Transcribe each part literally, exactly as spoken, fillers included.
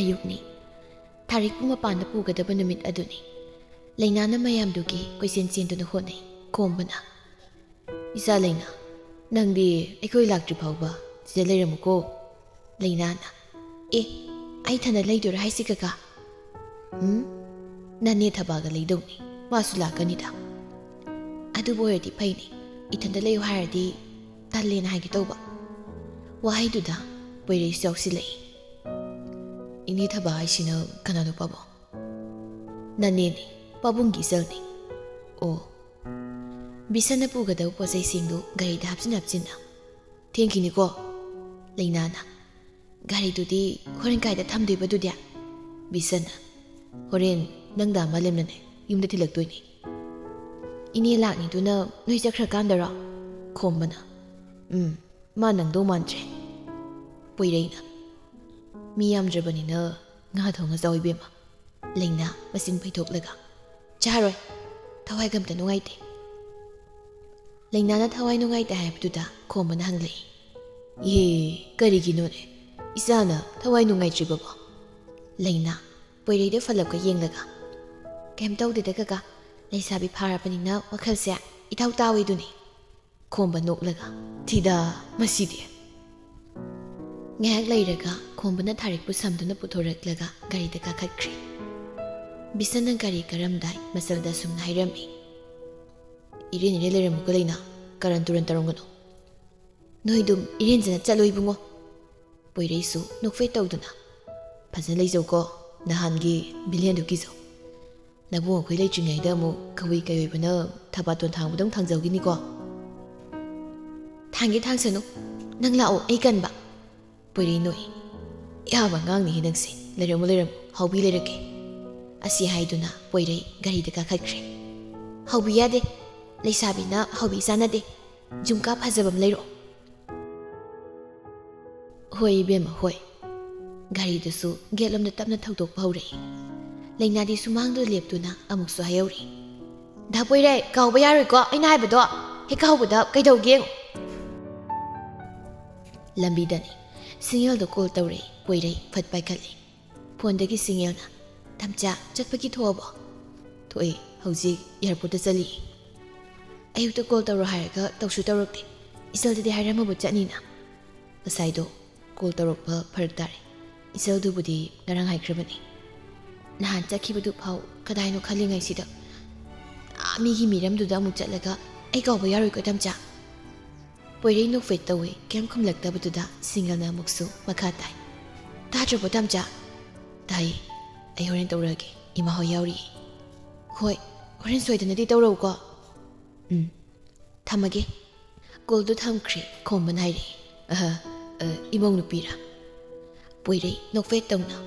ꯑꯌꯨꯛꯅꯤ꯫ ꯊꯥꯔꯤꯛꯄꯨ ꯃꯄꯥꯟꯗ ꯄꯨꯒꯗꯕ ꯅꯨꯃꯤꯠ ꯑꯗꯨꯅꯤ꯫ ꯂꯩꯅꯥꯅ ꯃꯌꯥꯝꯗꯨꯒꯤ ꯀꯣꯏꯆꯦꯟ ꯆꯦꯟꯗꯨꯅ ꯍꯣꯠꯅꯩ꯫ ꯈꯣꯝꯕꯅ, "ꯏꯆꯥ ꯂꯩꯅꯥ, ꯅꯪꯗꯤ ꯑꯩꯈꯣꯏ ꯂꯥꯛꯇ꯭ꯔꯤ ꯐꯥꯎꯕ ꯁꯤꯗ ꯂꯩꯔꯝꯃꯨꯀꯣ꯫" ꯂꯩꯅꯥꯅ, "ꯑꯦ, ꯑꯩ ꯊꯟꯗ ꯂꯩꯗꯣꯏꯔꯥ ꯍꯥꯏꯁꯤ ꯀꯀꯥ?" "ꯎꯝ, ꯅꯅꯦ ꯊꯕꯥꯒ ꯂꯩꯗꯧꯅꯤ, ꯃꯥꯁꯨ ꯂꯥꯛꯀꯅꯤꯗ꯫" "ꯑꯗꯨꯕꯨ ꯑꯣꯏꯔꯗꯤ ꯐꯩꯅꯦ, ꯏꯊꯟꯗ ꯂꯩꯌꯨ ꯍꯥꯏꯔꯗꯤ ꯇꯜꯂꯦꯅ ꯍꯥꯏꯒꯦ ꯇꯧꯕ꯫" ꯋꯥꯍꯩꯗꯨꯗ ꯄꯣꯏꯔꯩꯁꯨ ꯌꯥꯎꯁꯤꯜꯂꯛꯏ꯫ "ꯏꯅꯦ ꯊꯕꯥ ꯍꯥꯏꯁꯤꯅ ꯀꯅꯥꯅꯣ ꯄꯥꯕꯨꯡ?" "ꯅꯅꯦꯅꯦ, ꯄꯥꯕꯨꯡꯒꯤ ꯏꯆꯜꯅꯦ꯫" "ꯑꯣ꯫" ꯕꯤꯁꯟꯅ ꯄꯨꯒꯗꯕ ꯄꯣꯠ ꯆꯩꯁꯤꯡꯗꯨ ꯒꯥꯔꯤꯗ ꯍꯥꯞꯆꯤꯟ ꯍꯥꯞꯆꯤꯟꯅ꯫ "ꯊꯦꯡꯈꯤꯅꯤꯀꯣ꯫" ꯂꯩꯅꯥꯅ, "ꯒꯥꯔꯤꯗꯨꯗꯤ ꯍꯣꯔꯦꯟ ꯀꯥꯏꯗ ꯊꯝꯗꯣꯏꯕ ꯑꯗꯨꯗꯤ?" ꯕꯤꯁꯟꯅ, "ꯍꯣꯔꯦꯟ ꯅꯪꯗ ꯑꯃ ꯂꯦꯝꯅꯅꯦ ꯌꯨꯝꯗ ꯊꯤꯜꯂꯛꯇꯣꯏꯅꯤ꯫" "ꯏꯅꯦ ꯂꯥꯛꯅꯤꯗꯨꯅ ꯅꯣꯏ ꯆꯠꯈ꯭ꯔꯀꯥꯟꯗꯔꯣ?" ꯈꯣꯝꯕꯅ, "ꯎꯝ, ꯃꯥ ꯅꯪꯗꯧ ꯃꯥꯟꯗ꯭ꯔꯦ꯫" ꯄꯣꯏꯔꯩꯅ, "ꯃꯤ ꯌꯥꯝꯗ꯭ꯔꯕꯅꯤꯅ ꯉꯥ ꯊꯣꯡꯉ ꯆꯥꯎ ꯏꯕꯦꯝꯃ꯫" ꯂꯩꯅꯥ ꯃꯆꯤꯟ ꯐꯩꯊꯣꯛꯂꯒ, "ꯆꯥꯔꯣꯏ, ꯊꯋꯥꯏꯒ ꯑꯝꯇ ꯅꯨꯡꯉꯥꯏꯇꯦ꯫" ꯂꯩꯅꯥꯅ ꯊꯋꯥꯏ ꯅꯨꯡꯉꯥꯏꯇꯦ ꯍꯥꯏꯕꯗꯨꯗ ꯈꯣꯝꯕꯅ ꯍꯪꯂꯛꯏ, "ꯏꯍꯦ, ꯀꯔꯤꯒꯤꯅꯣꯅꯦ ꯏꯆꯥꯅ ꯊꯋꯥꯏ ꯅꯨꯡꯉꯥꯏꯇ꯭ꯔꯤꯕꯕꯣ?" ꯂꯩꯅꯥ ꯄꯣꯏꯔꯩꯗ ꯐꯜꯂꯞꯀ ꯌꯦꯡꯂꯒ, "ꯀꯩꯝ ꯇꯧꯗꯦꯗ ꯀꯀꯥ, ꯂꯩꯁꯥꯕꯤ ꯐꯥꯔꯕꯅꯤꯅ ꯋꯥꯈꯜꯁꯦ ꯏꯊꯥꯎ ꯇꯥꯎꯏꯗꯨꯅꯤ꯫" ꯈꯣꯝꯕ ꯅꯣꯛꯂꯒ, "ꯊꯤꯗ ꯃꯁꯤꯗꯤ!" ꯉꯥꯏꯍꯥꯛ ꯂꯩꯔꯒ ꯈꯣꯝꯕꯅ ꯊꯥꯔꯤꯛꯄꯨ ꯁꯝꯗꯨꯅ ꯄꯨꯊꯣꯔꯛꯂꯒ ꯒꯥꯔꯤꯗ ꯀꯥꯈꯠꯈ꯭ꯔꯦ꯫ ꯕꯤꯁꯟꯅ ꯒꯥꯔꯤ ꯀꯥꯔꯝꯗꯥꯏ ꯃꯆꯜꯗ ꯑꯁꯨꯝꯅ ꯍꯥꯏꯔꯝꯃꯤ, "ꯏꯔꯦꯟ ꯏꯔꯦꯟ ꯂꯩꯔꯝꯃꯨꯀꯣ ꯂꯩꯅꯥ, ꯀꯔꯟ ꯇꯨꯔꯟ ꯇꯧꯔꯝꯒꯅꯨ꯫" "ꯅꯣꯏꯗꯨꯝ ꯏꯔꯦꯟꯖꯅ ꯆꯠꯂꯣ ꯏꯕꯨꯡꯉꯣ꯫" ꯄꯣꯏꯔꯩꯁꯨ ꯅꯣꯛꯐꯦꯠ ꯇꯧꯗꯨꯅ, "ꯐꯖꯅ ꯂꯩꯖꯧꯀꯣ, ꯅꯍꯥꯟꯒꯤ ꯚꯤꯂꯦꯟꯗꯨ ꯀꯤꯖꯧ꯫ ꯅꯕꯨꯡ ꯑꯩꯈꯣꯏ ꯂꯩꯇ꯭ꯔꯤꯉꯩꯗ ꯑꯃꯨꯛ ꯀꯕꯨꯏ ꯀꯩꯑꯣꯏꯕꯅ ꯊꯕꯥꯇꯣꯟ ꯊꯥꯡꯕꯗꯧ ꯊꯥꯡꯖꯧꯈꯤꯅꯤꯀꯣ꯫" "ꯊꯥꯡꯒꯦ ꯊꯥꯡꯁꯅꯨ, ꯅꯪ ꯂꯥꯛꯑꯣ, ꯑꯩ ꯀꯟꯕ꯫" ꯄꯣꯏꯔꯩ ꯅꯣꯛꯏ꯫ "ꯌꯥꯕ ꯑꯉꯥꯡꯅꯤꯍꯦ ꯅꯪꯁꯦ, ꯂꯩꯔꯝꯃꯨ ꯂꯩꯔꯝꯃꯨ, ꯍꯥꯎꯕꯤ ꯂꯩꯔꯛꯀꯦ꯫" ꯑꯁꯤ ꯍꯥꯏꯗꯨꯅ ꯄꯣꯏꯔꯩ ꯒꯥꯔꯤꯗ ꯀꯥꯈꯠꯈ꯭ꯔꯦ꯫ "ꯍꯥꯎꯕꯤ ꯌꯥꯗꯦ, ꯂꯩꯁꯥꯕꯤꯅ ꯍꯥꯎꯕꯤ ꯆꯥꯟꯅꯗꯦ, ꯖꯨꯝꯀꯥ ꯐꯖꯕ ꯑꯃ ꯂꯩꯔꯛꯑꯣ꯫" "ꯍꯣꯏ ꯏꯕꯦꯝꯃ, ꯍꯣꯏ꯫" ꯒꯥꯔꯤꯗꯨꯁꯨ ꯒꯦꯠꯂꯣꯝꯗ ꯇꯞꯅ ꯊꯧꯗꯣꯛꯄ ꯍꯧꯔꯛꯏ꯫ ꯂꯩꯅꯥꯗꯤ ꯁꯨꯃꯥꯡꯗꯨꯗ ꯂꯦꯞꯇꯨꯅ ꯑꯃꯨꯛꯁꯨ ꯍꯥꯏꯍꯧꯔꯤ, "ꯗꯥ ꯄꯣꯏꯔꯩ, ꯀꯥꯎꯕ ꯌꯥꯔꯣꯏꯀꯣ ꯑꯩꯅ ꯍꯥꯏꯕꯗꯣ, ꯍꯦꯛ ꯀꯥꯎꯕꯗ ꯀꯩꯗꯧꯒꯦ ꯌꯦꯡꯉꯨ꯫" ꯂꯝꯕꯤꯗꯅꯤ꯫ ꯁꯤꯒꯅꯦꯜꯗꯣ ꯀꯣꯜ ꯇꯧꯔꯛꯏ꯫ ꯄꯣꯏꯔꯩ ꯐꯠ ꯄꯥꯏꯈꯠꯂꯤ꯫ ꯐꯣꯟꯗꯒꯤ ꯁꯤꯡꯉꯦꯜꯅ, "ꯇꯝꯆꯥ, ꯆꯠꯄꯒꯤ ꯊꯣꯛꯑꯕꯣ?" "ꯊꯣꯛꯑꯦ, ꯍꯧꯖꯤꯛ ꯑꯦꯌꯥꯔꯄꯣꯔꯠꯇ ꯆꯠꯂꯤ꯫ ꯑꯌꯨꯛꯇ ꯀꯣꯜ ꯇꯧꯔꯣ ꯍꯥꯏꯔꯒ ꯇꯧꯁꯨ ꯇꯧꯔꯛꯇꯦ꯫ ꯏꯆꯜꯗꯗꯤ ꯍꯥꯏꯔꯝꯃꯕ ꯆꯠꯅꯤꯅ꯫ ꯉꯁꯥꯏꯗꯣ ꯀꯣꯜ ꯇꯧꯔꯛꯄ ꯐꯔꯛ ꯇꯥꯔꯦ꯫ ꯏꯆꯜꯗꯨꯕꯨꯗꯤ ꯉꯔꯥꯡ ꯍꯥꯏꯈ꯭ꯔꯕꯅꯤ꯫ ꯅꯍꯥꯟ ꯆꯠꯈꯤꯕꯗꯨ ꯐꯥꯎ ꯀꯗꯥꯏꯅꯣ ꯈꯜꯂꯤꯉꯩꯁꯤꯗ, ꯑꯥ, ꯃꯤꯒꯤ ꯃꯤꯔꯝꯗꯨꯗ ꯑꯃꯨꯛ ꯆꯠꯂꯒ ꯑꯩ ꯀꯥꯎꯕ ꯌꯥꯔꯣꯏꯀꯣ, ꯇꯝꯆꯥ?" ꯄꯣꯏꯔꯩ ꯅꯣꯛꯐꯦꯠ ꯇꯧꯏ꯫ ꯀꯩꯝ ꯈꯨꯝꯂꯛꯇꯕꯗꯨꯗ ꯁꯤꯡꯒꯜꯅ ꯑꯃꯨꯛꯁꯨ ꯃꯈꯥ ꯇꯥꯏ, "ꯇꯥꯗ꯭ꯔꯕꯣ, ꯇꯝꯆꯥ?" "ꯇꯥꯏ꯫ ꯑꯩ ꯍꯣꯔꯦꯟ ꯇꯧꯔꯛꯑꯒꯦ꯫ ꯏꯃꯥ ꯍꯣꯏ ꯌꯥꯎꯔꯤ꯫" "ꯍꯣꯏ, ꯍꯣꯔꯦꯟ ꯁꯣꯏꯗꯅꯗꯤ ꯇꯧꯔꯛꯎꯀꯣ꯫" "ꯎꯝ, ꯊꯝꯃꯒꯦ꯫" ꯀꯣꯜꯗꯨ ꯊꯝꯈ꯭ꯔꯦ꯫ ꯈꯣꯝꯕꯅ ꯍꯥꯏꯔꯛꯏ, "ꯑꯍ, ꯑ, ꯏꯃꯧ ꯅꯨꯄꯤꯔꯥ?" ꯄꯣꯏꯔꯩ ꯅꯣꯛꯐꯦꯠ ꯇꯧꯅ,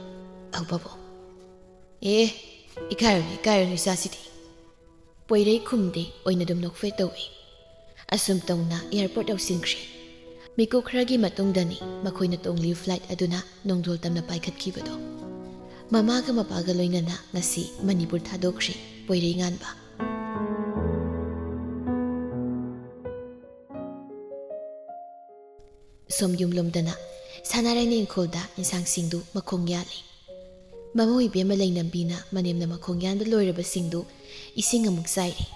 "ꯑꯧ, ꯄꯥꯕꯨꯡ꯫" "ꯑꯦ, ꯏꯀꯥꯏꯔꯨꯅꯨ, ꯏꯀꯥꯏꯔꯨꯅꯨ, ꯏꯆꯥꯁꯤꯗꯤ꯫" ꯄꯣꯏꯔꯩ ꯈꯨꯝꯗꯦ, ꯑꯣꯏꯅ ꯑꯗꯨꯝ ꯅꯣꯛꯐꯦꯠ ꯇꯧꯏ꯫ ꯑꯁꯨꯝ ꯇꯧꯅ ꯑꯦꯌꯥꯔꯄꯣꯔꯠ ꯌꯧꯁꯤꯟꯈ꯭ꯔꯦ꯫ ꯃꯤꯀꯨꯞ ꯈꯔꯒꯤ ꯃꯇꯨꯡꯗꯅꯤ ꯃꯈꯣꯏꯅ ꯇꯣꯡꯂꯤꯕ ꯐ꯭ꯂꯥꯏꯠ ꯑꯗꯨꯅ ꯅꯣꯡꯗꯣꯜ ꯇꯝꯅ ꯄꯥꯏꯈꯠꯈꯤꯕꯗꯣ꯫ ꯃꯃꯥꯒ ꯃꯄꯥꯒ ꯂꯣꯏꯅꯅ ꯉꯁꯤ ꯃꯅꯤꯄꯨꯔ ꯊꯥꯗꯣꯛꯈ꯭ꯔꯦ ꯄꯣꯏꯔꯩ ꯉꯥꯟꯕ꯫ ꯁꯣꯝ ꯌꯨꯝꯂꯣꯝꯗꯅ ꯁꯅꯥꯔꯩꯅ ꯏꯪꯈꯣꯜꯗ ꯏꯟꯁꯥꯡꯁꯤꯡꯗꯨ ꯃꯈꯣꯡ ꯌꯥꯜꯂꯤ꯫ ꯃꯃꯧ ꯏꯕꯦꯝꯃ ꯂꯩꯅꯝꯕꯤꯅ ꯃꯅꯦꯝꯅ ꯃꯈꯣꯡ ꯌꯥꯟꯕ ꯂꯣꯏꯔꯕꯁꯤꯡꯗꯨ ꯏꯁꯤꯡ ꯑꯃꯨꯛ ꯆꯥꯏꯔꯤ꯫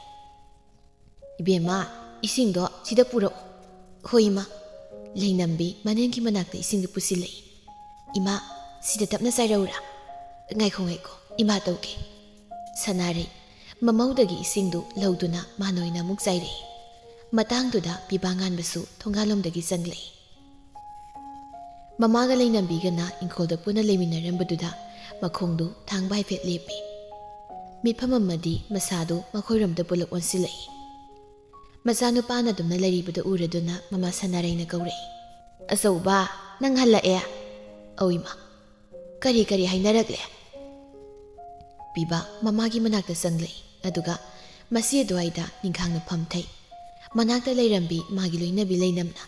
"ꯏꯕꯦꯝꯃ, ꯏꯁꯤꯡꯗꯣ ꯁꯤꯗ ꯄꯨꯔꯛꯑꯣ꯫" "ꯍꯣꯏ, ꯏꯃꯥ꯫" ꯂꯩꯅꯝꯕꯤ ꯃꯅꯦꯝꯒꯤ ꯃꯅꯥꯛꯇ ꯏꯁꯤꯡꯗꯨ ꯄꯨꯁꯤꯜꯂꯛꯏ꯫ "ꯏꯃꯥ, ꯁꯤꯗ ꯇꯞꯅ ꯆꯥꯏꯔꯛꯎꯔꯥ?" "ꯉꯥꯏꯈꯣ, ꯉꯥꯏꯈꯣ, ꯏꯃꯥ ꯇꯧꯒꯦ꯫" ꯁꯅꯥꯔꯩ ꯃꯃꯧꯗꯒꯤ ꯏꯁꯤꯡꯗꯨ ꯂꯧꯗꯨꯅ ꯃꯥꯅ ꯑꯣꯏꯅ ꯑꯃꯨꯛ ꯆꯥꯏꯔꯛꯏ꯫ ꯃꯇꯥꯡꯗꯨꯗ ꯄꯤꯕꯥ ꯉꯥꯟꯕꯁꯨ ꯊꯣꯡꯒꯥꯜꯂꯣꯝꯗꯒꯤ ꯆꯪꯂꯛꯏ꯫ ꯃꯃꯥꯒ ꯂꯩꯅꯝꯕꯤꯒꯅ ꯏꯪꯈꯣꯜꯗ ꯄꯨꯟꯅ ꯂꯩꯃꯤꯟꯅꯔꯝꯕꯗꯨꯗ ꯃꯈꯣꯡꯗꯨ ꯊꯥꯡꯕ ꯍꯥꯏꯐꯦꯠ ꯂꯦꯞꯄꯤ꯫ ꯃꯤꯠꯐꯝ ꯑꯃꯗꯤ ꯃꯁꯥꯗꯨ ꯃꯈꯣꯏꯔꯣꯝꯗ ꯄꯨꯂꯞ ꯑꯣꯟꯁꯤꯜꯂꯛꯏ꯫ ꯃꯆꯥꯅꯨꯄꯥꯅ ꯑꯗꯨꯝꯅ ꯂꯩꯔꯤꯕꯗꯨ ꯎꯔꯗꯨꯅ ꯃꯃꯥ ꯁꯅꯥꯔꯩꯅ ꯀꯧꯔꯛꯏ, "ꯑꯆꯧꯕ, ꯅꯪ ꯍꯜꯂꯛꯑꯦ?" "ꯑꯧ, ꯏꯃꯥ꯫" "ꯀꯔꯤ ꯀꯔꯤ ꯍꯥꯏꯅꯔꯛꯂꯦ?" ꯄꯤꯕꯥ ꯃꯃꯥꯒꯤ ꯃꯅꯥꯛꯇ ꯆꯪꯂꯛꯏ, ꯑꯗꯨꯒ ꯃꯁꯤ ꯑꯗꯨꯋꯥꯏꯗ ꯅꯤꯡꯈꯥꯡꯅ ꯐꯝꯊꯩ꯫ ꯃꯅꯥꯛꯇ ꯂꯩꯔꯝꯕꯤ ꯃꯥꯒꯤ ꯂꯣꯏꯅꯕꯤ ꯂꯩꯅꯝꯅ,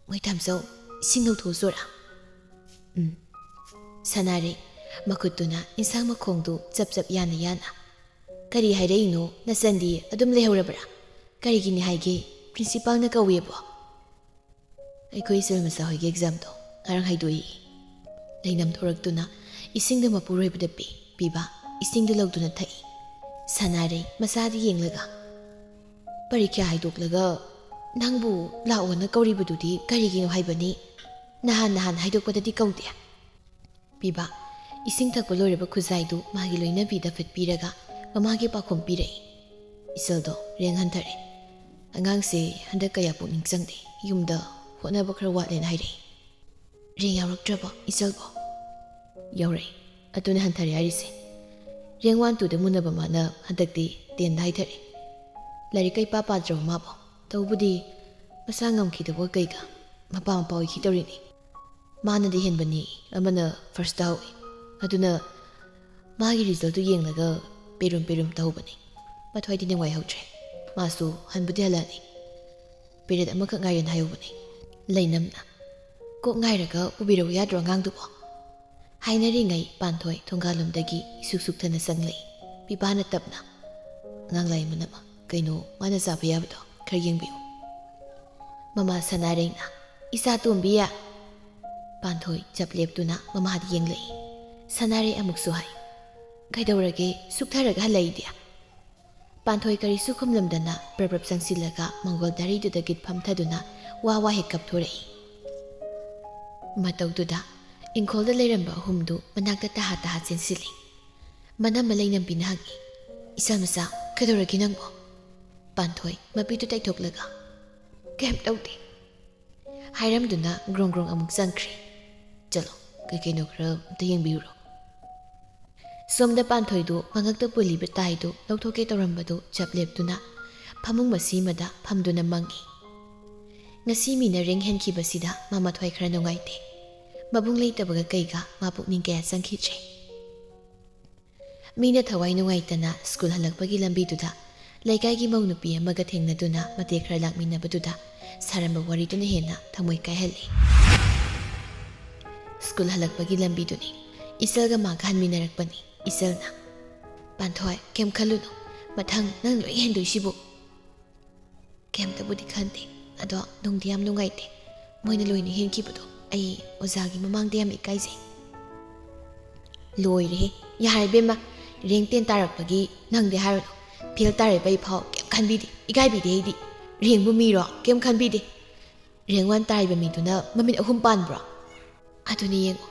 "ꯃꯣꯏ ꯊꯝꯆꯧ, ꯏꯁꯤꯡ ꯂꯧꯊꯣꯛꯑꯁꯨꯔꯥ?" "ꯎꯝ꯫" ꯁꯅꯥꯔꯩ ꯃꯈꯨꯠꯇꯨꯅ ꯏꯟꯁꯥꯡ ꯃꯈꯣꯡꯗꯨ ꯆꯞ ꯆꯞ ꯌꯥꯅ ꯌꯥꯅ, "ꯀꯔꯤ ꯍꯥꯏꯔꯛꯏꯅꯣ ꯅꯆꯟꯗꯤ? ꯑꯗꯨꯝ ꯂꯩꯍꯧꯔꯕ꯭ꯔꯥ? ꯀꯔꯤꯒꯤꯅꯤ ꯍꯥꯏꯒꯦ? ꯄ꯭ꯔꯤꯟꯁꯤꯄꯥꯜꯅ ꯀꯧꯏꯕꯣ?" "ꯑꯩꯈꯣꯏ ꯏꯆꯜ ꯃꯆꯥ ꯍꯣꯏꯒꯤ ꯑꯦꯛꯖꯥꯝꯗꯣ ꯉꯔꯥꯡ ꯍꯥꯏꯗꯣꯛꯏ꯫" ꯂꯩꯅꯝ ꯊꯣꯔꯛꯇꯨꯅ ꯏꯁꯤꯡꯗꯨ ꯃꯄꯨꯔꯣꯏꯕꯗ ꯄꯤ꯫ ꯄꯤꯕ ꯏꯁꯤꯡꯗꯨ ꯂꯧꯗꯨꯅ ꯊꯛꯏ꯫ ꯁꯅꯥꯔꯩ ꯃꯆꯥꯗꯨ ꯌꯦꯡꯂꯒ, "ꯄꯔꯤꯈ꯭ꯌꯥ ꯍꯥꯏꯗꯣꯛꯂꯒ ꯅꯪꯕꯨ ꯂꯥꯛꯑꯣꯅ ꯀꯧꯔꯤꯕꯗꯨꯗꯤ ꯀꯔꯤꯒꯤꯅꯣ ꯍꯥꯏꯕꯅꯤ? ꯅꯍꯥꯟ ꯅꯍꯥꯟ ꯍꯥꯏꯗꯣꯛꯄꯗꯗꯤ ꯀꯧꯗꯦ꯫" ꯄꯤꯕ ꯏꯁꯤꯡ ꯊꯛꯄ ꯂꯣꯏꯔꯕ ꯈꯨꯖꯥꯏꯗꯨ ꯃꯥꯒꯤ ꯂꯣꯏꯅꯕꯤꯗ ꯐꯠꯄꯤꯔꯒ ꯃꯃꯥꯒꯤ ꯄꯥꯎꯈꯨꯝ ꯄꯤꯔꯛꯏ꯫ ꯏꯆꯜꯗꯣ ꯔꯦꯡ ꯍꯟꯊꯔꯦ꯫ "ꯑꯉꯥꯡꯁꯦ ꯍꯟꯗꯛ ꯀꯌꯥ ꯄꯨꯛꯅꯤꯡ ꯆꯪꯗꯦ, ꯌꯨꯝꯗ ꯍꯣꯠꯅꯕ ꯈꯔ ꯋꯥꯠꯂꯦꯅ ꯍꯥꯏꯔꯛꯏ꯫" "ꯔꯦꯡ ꯌꯥꯎꯔꯛꯇ꯭ꯔꯕꯣ ꯏꯆꯜꯕꯣ?" "ꯌꯥꯎꯔꯛꯏ, ꯑꯗꯨꯅ ꯍꯟꯊꯔꯦ ꯍꯥꯏꯔꯤꯁꯦ꯫ ꯔꯦꯡ ꯋꯥꯟ ꯇꯨꯗ ꯃꯨꯟꯅꯕ ꯃꯥꯅ ꯍꯟꯗꯛꯇꯤ ꯇꯦꯟꯗ ꯍꯥꯏꯊꯔꯦ꯫ ꯂꯥꯏꯔꯤꯛ ꯀꯩ ꯄꯥ ꯄꯥꯗ꯭ꯔꯕ ꯃꯥꯕꯣ? ꯇꯧꯕꯗꯤ ꯃꯁꯥ ꯉꯝꯈꯤꯗꯕꯒ ꯀꯩꯒ ꯃꯄꯥ ꯃꯄꯥ ꯑꯣꯏꯈꯤ ꯇꯧꯔꯤꯅꯤ꯫ ꯃꯥꯅꯗꯤ ꯍꯦꯟꯕꯅꯤ, ꯑꯃꯅ ꯐꯥꯔꯁ ꯇꯥꯍꯧꯏ꯫ ꯑꯗꯨꯅ ꯃꯥꯒꯤ ꯔꯤꯖꯜꯇꯨ ꯌꯦꯡꯂꯒ ꯄꯦꯔꯨꯝ ꯄꯦꯔꯨꯝ ꯇꯧꯍꯧꯕꯅꯤ꯫ ꯃꯊ꯭ꯋꯥꯏꯗꯤ ꯅꯨꯡꯉꯥꯏꯍꯧꯗ꯭ꯔꯦ꯫ ꯃꯥꯁꯨ ꯍꯟꯕꯨꯗꯤ ꯍꯜꯂꯛꯑꯅꯤ꯫ ꯄꯦꯔꯦꯠ ꯑꯃꯈꯛ ꯉꯥꯏꯔꯦꯅ ꯍꯥꯏꯍꯧꯕꯅꯤ ꯂꯩꯅꯝꯅ꯫ ꯀꯣꯛ ꯉꯥꯏꯔꯒ ꯄꯨꯕꯤꯔꯛꯎ ꯌꯥꯗ꯭ꯔꯣ ꯑꯉꯥꯡꯗꯨꯕꯣ?" ꯍꯥꯏꯅꯔꯤꯉꯩ ꯄꯥꯟꯊꯣꯏ ꯊꯣꯡꯒꯥꯜꯂꯣꯝꯗꯒꯤ ꯏꯁꯨꯛ ꯁꯨꯛꯊꯅ ꯆꯪꯂꯛꯏ꯫ ꯄꯤꯕꯥꯅ ꯇꯞꯅ, "ꯑꯉꯥꯡ ꯂꯥꯏ ꯃꯅꯝ ꯑꯃ, ꯀꯩꯅꯣ ꯃꯥꯅ ꯆꯥꯕ ꯌꯥꯕꯗꯣ ꯈꯔ ꯌꯦꯡꯕꯤꯌꯨ꯫" ꯃꯃꯥ ꯁꯅꯥꯔꯩꯅ, "ꯏꯆꯥ ꯇꯣꯝꯕꯤ!" ꯄꯥꯟꯊꯣꯏ ꯆꯞ ꯂꯦꯞꯇꯨꯅ ꯃꯃꯥꯗ ꯌꯦꯡꯂꯛꯏ꯫ ꯁꯅꯥꯔꯩ ꯑꯃꯨꯛꯁꯨ ꯍꯥꯏ, "ꯀꯩꯗꯧꯔꯒꯦ ꯁꯨꯛꯊꯔꯒ ꯍꯜꯂꯛꯏꯗꯤ?" ꯄꯥꯟꯊꯣꯏ ꯀꯔꯤꯁꯨ ꯈꯨꯝꯂꯝꯗꯅ ꯕ꯭ꯔꯞ ꯕ꯭ꯔꯞ ꯆꯪꯁꯤꯜꯂꯒ ꯃꯪꯒꯣꯜ ꯗꯥꯔꯤꯗꯨꯗꯒꯤ ꯐꯝꯊꯗꯨꯅ ꯋꯥ ꯋꯥ ꯍꯦꯛ ꯀꯞꯊꯣꯔꯛꯏ꯫ ꯃꯇꯧꯗꯨꯗ ꯏꯪꯈꯣꯜꯗ ꯂꯩꯔꯝꯕ ꯑꯍꯨꯝꯗꯨ ꯃꯅꯥꯛꯇ ꯇꯍꯥ ꯇꯍꯥ ꯆꯦꯟꯁꯤꯜꯂꯤ꯫ ꯃꯅꯝꯃ ꯂꯩꯅꯝꯕꯤꯅ ꯍꯪꯉꯤ, "ꯏꯆꯥ ꯃꯆꯥ, ꯀꯩꯗꯧꯔꯒꯦ ꯅꯪꯕꯣ?" ꯄꯥꯟꯊꯣꯏ ꯃꯄꯤꯗꯨ ꯇꯩꯊꯣꯛꯂꯒ, "ꯀꯩꯝ ꯇꯧꯗꯦ" ꯍꯥꯏꯔꯝꯗꯨꯅ ꯒ꯭ꯔꯣꯡ ꯒ꯭ꯔꯣꯡ ꯑꯃꯨꯛ ꯆꯪꯈ꯭ꯔꯦ꯫ "ꯆꯠꯂꯣ, ꯀꯩ ꯀꯩꯅꯣ ꯈꯔ ꯑꯝꯇ ꯌꯦꯡꯕꯤꯔꯨꯔꯣ꯫" ꯁꯣꯝꯗ ꯄꯥꯟꯊꯣꯏꯗꯨ ꯃꯉꯛꯇ ꯄꯨꯜꯂꯤꯕ ꯇꯥꯏꯗꯨ ꯂꯧꯊꯣꯛꯀꯦ ꯇꯧꯔꯝꯕꯗꯨ ꯆꯞ ꯂꯦꯞꯇꯨꯅ ꯐꯃꯨꯡ ꯃꯁꯤꯃꯗ ꯐꯝꯗꯨꯅ ꯃꯪꯉꯤ꯫ ꯉꯁꯤ ꯃꯤꯅ ꯔꯦꯡ ꯍꯦꯟꯈꯤꯕꯁꯤꯗ ꯃꯥ ꯃꯊ꯭ꯋꯥꯏ ꯈꯔ ꯅꯨꯡꯉꯥꯏꯇꯦ꯫ ꯃꯕꯨꯡ ꯂꯩꯇꯕꯒ ꯀꯩꯒ ꯃꯥ ꯄꯨꯛꯅꯤꯡ ꯀꯌꯥ ꯆꯪꯈꯤꯗ꯭ꯔꯦ꯫ ꯃꯤꯅ ꯊꯋꯥꯏ ꯅꯨꯡꯉꯥꯏꯇꯅ ꯁ꯭ꯀꯨꯜ ꯍꯜꯂꯛꯄꯒꯤ ꯂꯝꯕꯤꯗꯨꯗ ꯂꯩꯀꯥꯏꯒꯤ ꯃꯧ ꯅꯨꯄꯤ ꯑꯃꯒ ꯊꯦꯡꯅꯗꯨꯅ ꯃꯇꯦꯛ ꯈꯔ ꯂꯥꯛꯃꯤꯟꯅꯕꯗꯨꯗ ꯁꯥꯔꯝꯕ ꯋꯥꯔꯤꯗꯨꯅ ꯍꯦꯟꯅ ꯊꯃꯣꯏ ꯀꯥꯏꯍꯜꯂꯤ꯫ ꯁ꯭ꯀꯨꯜ ꯍꯜꯂꯛꯄꯒꯤ ꯂꯝꯕꯤꯗꯨꯅꯤ꯫ ꯏꯆꯜꯒ ꯃꯥꯒ ꯍꯟꯃꯤꯟꯅꯔꯛꯄꯅꯤ꯫ ꯏꯆꯜꯅ, "ꯄꯥꯟꯊꯣꯏ, ꯀꯩꯝ ꯈꯜꯂꯨꯅꯨ꯫ ꯃꯊꯪ ꯅꯪ ꯂꯣꯏ ꯍꯦꯟꯗꯣꯏꯁꯤꯕꯨ꯫" "ꯀꯩꯝꯇꯕꯨꯗꯤ ꯈꯟꯗꯦ, ꯑꯗꯣ ꯅꯨꯡꯗꯤ ꯌꯥꯝ ꯅꯨꯡꯉꯥꯏꯇꯦ꯫ ꯃꯣꯏꯅ ꯂꯣꯏꯅ ꯍꯦꯟꯈꯤꯕꯗꯣ ꯑꯩ ꯑꯣꯖꯥꯒꯤ ꯃꯃꯥꯡꯗ ꯌꯥꯝ ꯏꯀꯥꯏꯖꯩ꯫" ꯂꯣꯏꯔꯦꯍꯦ꯫ ꯌꯥꯔꯦ ꯏꯕꯦꯝꯃ, ꯔꯦꯡ ꯇꯦꯟ ꯇꯥꯔꯛꯄꯒꯤ ꯅꯪꯗꯤ ꯍꯥꯏꯔꯨꯅꯨ꯫ ꯐꯦꯜ ꯇꯥꯔꯦꯕ ꯑꯩ ꯐꯥꯎ ꯀꯩꯝ ꯈꯟꯕꯤꯗꯦ, ꯏꯀꯥꯏꯕꯤꯗꯦ ꯑꯩꯗꯤ꯫ ꯔꯦꯡꯕꯨ ꯃꯤꯔꯣ? ꯀꯩꯝ ꯈꯟꯕꯤꯗꯦ꯫ ꯔꯦꯡ ꯋꯥꯟ ꯇꯥꯔꯤꯕ ꯃꯤꯗꯨꯅ ꯃꯃꯤꯠ ꯑꯍꯨꯝ ꯄꯥꯟꯕ꯭ꯔꯣ? ꯑꯗꯨꯅꯤ ꯌꯦꯡꯉꯣ,